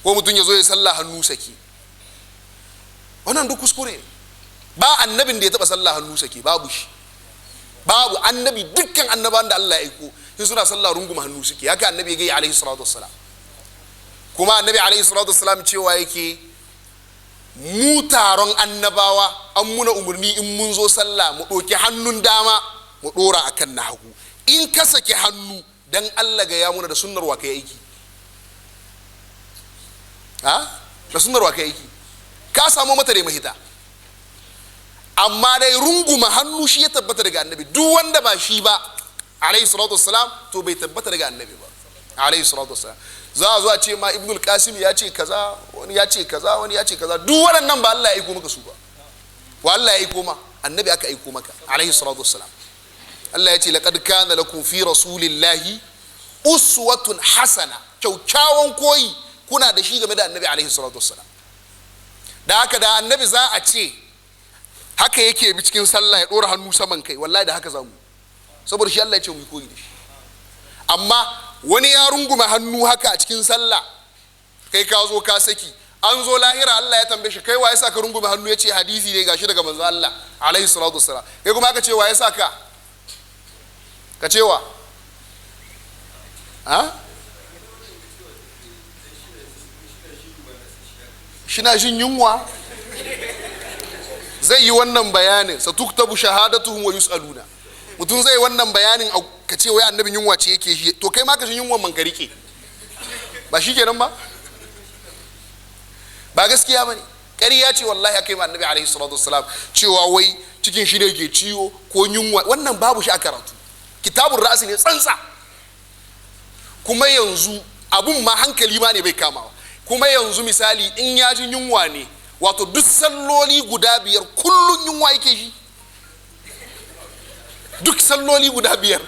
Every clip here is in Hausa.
Ko mutum ya zo ya sallah hannu saki, wannan duk kuskure ne. Ba annabin da ya taba sallah hannu saki, babu shi, babu annabi. Dukkan annabawan da Allah ya aiko sai suna sallah runguma hannu suke. Haka annabi ya gaya alaihi salatu wassalam. Kuma annabi alaihi salatu wassalam cewa yake, mu taron annabawa an muna umarni in mun zo sallah mu ɗauki hannun dama mu ɗora akan na hagu. In ka saki hannu, dan Allah ga ya muna, da sunnar wa kai aiki? Ha, da sunnar wa kai aiki? Ka samu mata da mahita. Amma dai runguma hannu shi ya tabbata daga annabi. Duk wanda ba shi ba alaihi salatu wassalam, to bai tabbata daga annabi ba alaihi salatu wassalam. Za a zo a ce ma Ibnul Qasim ya ce kaza, wani ya ce kaza, wani ya ce kaza. Duk waɗannan ba Allah ya aiko maka su ba. Wa Allah ya aiko ma? Annabi aka aiko maka alaihi salatu wassalam. Allah ya ce, laqad kana lakum fi rasulillahi uswatun hasana. Kyaukyawan koyi kuna da shi game da annabi alaihi salatu wassalam. Da haka da annabi za a ce haka yake bi cikin sallah, ya ɗora hannu saman kai, wallahi da haka za mu, saboda shi Allah ya ce mu koyi da shi. Amma wani ya rungume hannu haka a cikin sallah, kai ka zo ka saki. An zo lahira, Allah ya tambaye shi, kai wa ya sa ka rungume hannu? Ya ce hadisi ne gashi daga manzo Allah alaihi salatu wassalam. Kai kuma aka ce wa ya sa ka? Ka cewa ha shina jin yunwa zai yi wannan bayanin. Satuktabu shahadatuhum wa yus'aluna. Mutum zai wannan bayanin, ka ce wai annabin yunwa ce yake shi. To kai ma ka shi yunwan man ka rike, ba shi kenan ba? Ba gaskiya bane, ƙarya ce wallahi akai ma annabi alaihi salatu wassalam, cewa wai cikin shi ne ke ciwo ko yunwa. Wannan babu shi a karatu, kitabun ra'asi ne tsantsa. Kuma yanzu abun ma hankali ma ne bai kamawa. Kuma yanzu misali, in ya ji yunwa ne, wato duk salloli guda biyar kullun yunwa yake shi, duk salloli guda biyar,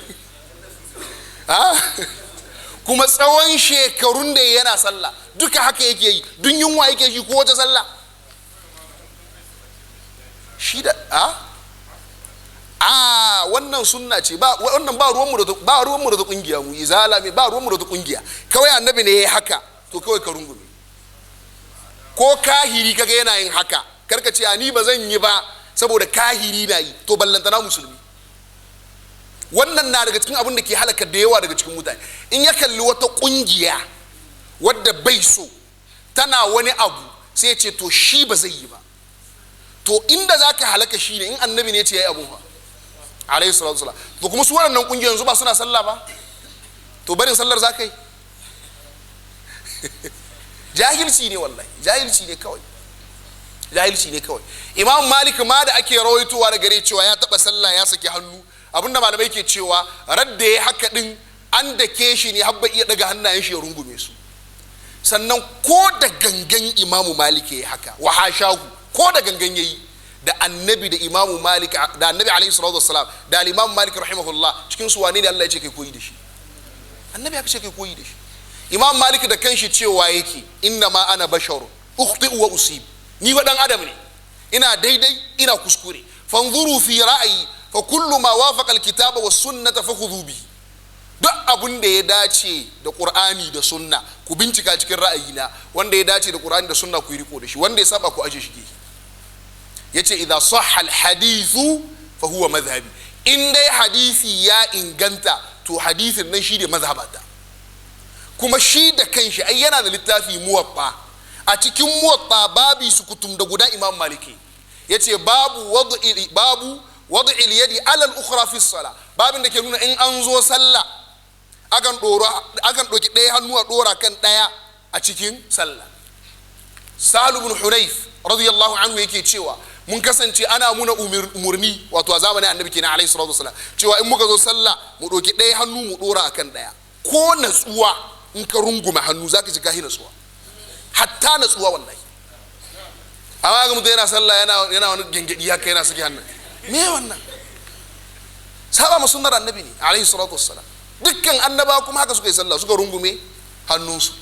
kuma tsawon shekarun da yana sallah duka haka yake yi, duk yunwa yake shi ko wata sallah shi da a wannan sunna ce. Ba wannan, ba ruwanmu da kungiya. Mu izala me, ba ruwanmu da kungiya. Kawai annabi ne yayi haka, to kawai ka rungume. Ko kahiri kaga yana yin haka, karka ce a ni ba zan yi ba saboda kahiri na yi. To ballantana musulmi. Wannan na daga cikin abin da ke halaka da yawa daga cikin mutane. In ya kalli wata kungiya wadda bai so tana wani abu, sai ya ce to shi ba zai yi ba. To inda za ka halaka shi ne in annabi ne ce ya yi abu fa alaihi salatu wasalam. To kuma su waɗannan kungiyoyin yanzu ba suna sallah ba, to barin sallar za ka yi? Jahilci ne wallahi, jahilci ne kawai, jahilci ne kawai. Imam Malik ma da ake rawaitowa da gare cewa ya taɓa sallah ya saki hannu, abinda malamai ke cewa, radda ya haka din an dake shi ne har bai iya daga hannayen shi ya rungume su. Sannan ko da gangan Imamu Malik ya haka, wa hashahu, ko da gangan yayi, da annabi da Imamu Malik, da annabi alaihi salatu wassalam da al-Imam Malik rahimahullah, cikin su wane ne Allah ya ce kai koyi da shi? Annabi aka ce kai koyi da shi. Imam Malik da kanshi cewa yake, inna ma ana basharu ukhti'u wa usib. Ni wa dan adam ne, ina daidai, ina kuskure. Fanzuru fi ra'ayi, fa kullu ma wafaqa al-kitaba was sunnata fakhudhu bihi. Duk abun da ya dace da Qur'ani da sunna, ku bincika cikin ra'ayina. Wanda ya dace da Qur'ani da sunna, ku yi riko da shi. Wanda ya saba, ku aje shi gefe. Yace, idza sahha al-hadithu fa huwa madhhabi. In dai hadisi ya inganta, to hadisin nan shi ne mazhabata. Kuma shi da kanshi ai yana da littafi Muwatta. A cikin Muwatta, babi su kutum da guda Imam Maliki yace, babu wad'i yadi ala al-ukhra fi sala, babin da ke nuna in an zo sallah akan dora, akan doki ɗaya hannu a dora kan ɗaya a cikin sallah. Sahal ibn Hunayf radiyallahu anhu yake cewa, mun kasance ana muna umurni, wato a zamanin annabi kenan alaihi salatu wasalam, cewa in muka zo sallah mu ɗauki ɗaya hannu mu ɗora akan ɗaya. Ko natsuwa, in ka rungume hannu zaka ji kahi natsuwa, hatta natsuwa wallahi. Amma ga mutum yana sallah yana wani gengedi haka, yana saki hannun, me wannan? Saba ma sunnar annabi ne alaihi salatu wassalam. Dukkan annaba kuma haka suka yi sallah, suka rungume hannunsu.